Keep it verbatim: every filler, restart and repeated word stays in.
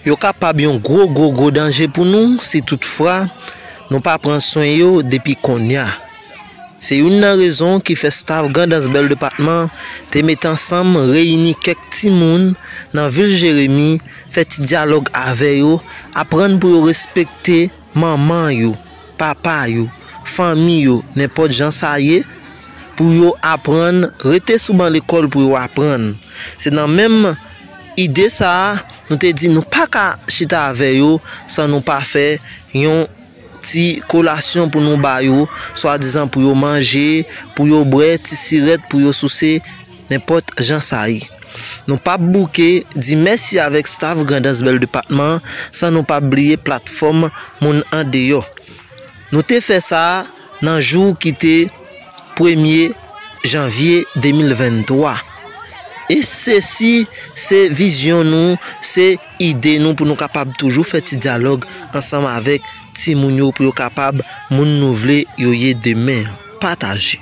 Yo kapab yon gwo, gwo, gwo danje pou nou si toutfwa nou pa pran swen yo depi konnya. Se youn nan rezon ki fè staff Grandans Bèl Depatman te met ansanm reyini kèk timoun nan vil Jeremi, fè ti dyalòg avè yo, aprann pou yo respekte manman yo, papa yo, fanmi yo, nenpòt jan sa ye, pou yo aprann, rete sou ban lekòl pou yo aprann. Se nan menm ide sa a, nou te di nou pa ka chita avè yo san nou pa fè yon ti kolasyon pou nou ba yo, swadizan pou yo manje, pou yo bwè, ti sirèt pou yo souse, nenpòt jan sa ye. Nou p ap bouke di mèsi avèk staff Grandans Bèl Depatman san nou pa bliye platfòm moun andeyò. Nou te fè sa nan jou ki te premye janvye de mil venntwa. E sesi se vizyon nou, se ide nou pou nou kapab toujou fè ti dyalòg ansanm avèk timoun yo pou yo kapab moun nou vle yo ye demen an. Pataje.